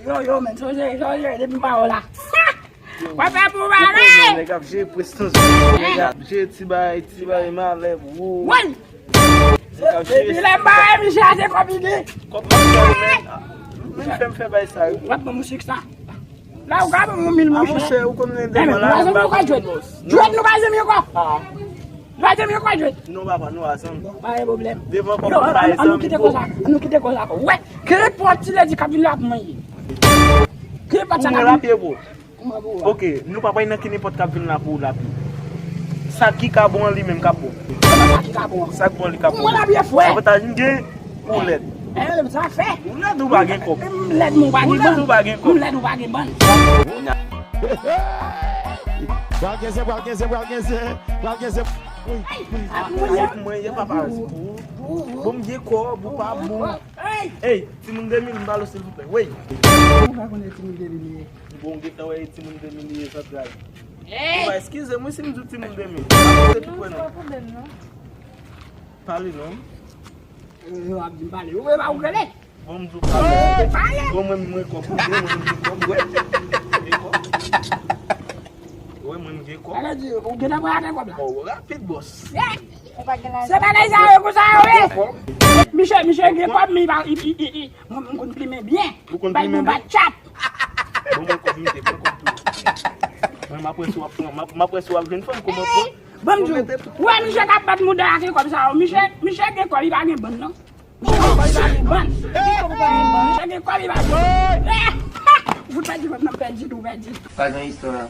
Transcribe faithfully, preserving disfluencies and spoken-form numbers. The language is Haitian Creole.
Yo, yo, men, sonje, sonje, depi m pa wè w la. W ap fè pou bagay. Nèg ap jere prestans, nèg ap jere ti bagay, ti bagay malè pou ou. Woy! Depi lè m pa wè misye a, se kòb li gen. Kòb m ap fè, men. Men fè m fè bay sa yo. W ap ban m sik sa. La, ou ka ban m yon mil, monchè. Monchè, ou konn men devan la, m pa konn jwèt. Jwèt, nou pa zanmi ankò. Nou pa zanmi ankò, jwèt. Non, papa, nou pa zanmi. Pa gen pwoblèm. Devan kòb, nou pa zanmi. Ann nou kite kòb sa. Ann nou kite kòb sa. Wè, kenpòt ti ledi k ap vin la pou mwen ye. Kenpòt sa k ap vin. Pou mwen la, pye pou. Kouman pou ou? Ok, nou pa pral nan kenpòt k ap vin la pou ou la pye. Sa ki ka bon an li menm k ap bon. Sa ki ka bon an? Sa k bon li k ap bon. Pou mwen la pye fwè. Avantaj m gen, ou lèd. Eh, sa fè. Ou lèd ou pa gen kòb. M lèd, men ou pa gen bann. Ou lèd ou pa gen kòb. M lèd ou pa gen bann. Pral gen zen, pral gen zen, pral gen zen, pral gen zen. Ay, mwen, ye papa. Bon, m gen kòb, ou pa bon. Ey, timoun de mil, m ba l silvouplè. Wey. Ou pa konnen timoun de mil ye. Bon, ou gentan wè e timoun de mil ye, zantray. Ey! Bon, eskize m wi si m di w timoun de mil. Se ki pwen non. Pale non. Yo ap di m pale. Ou pa ou rele. Bon, m di w pale. Ey, pale! Bon, mwen, mwen kòb. Mwen, mwen gen kòb, wè. Gen kòb. Wè, mwen, m gen kòb. Sa vle di, ou gentan pral atè kòb la? Oh, rapid, bòs. Se bagay sa yo konsa yo ye. Misye, misye gen kòb, men li pa, li, li, li, li, mwen, mwen konn plimen byen. Ou konn plimen byen? Bat chap. Bon, mwen kòb, mete, mwen kòb tou. Mwen, m ap wè si w ap pran, m ap, m ap wè si w ap jwenn fanm, kòman pran. Bon, m di w, wè misye k ap bat mouda a gen kòb sa yo. Misye, misye gen kòb, li pa gen bann, non. Misye gen kòb, li pa gen bann. Misye gen kòb, li pa gen bann. Ou pèdi, mwen pèdi, ou pèdi. Pa gen istwa.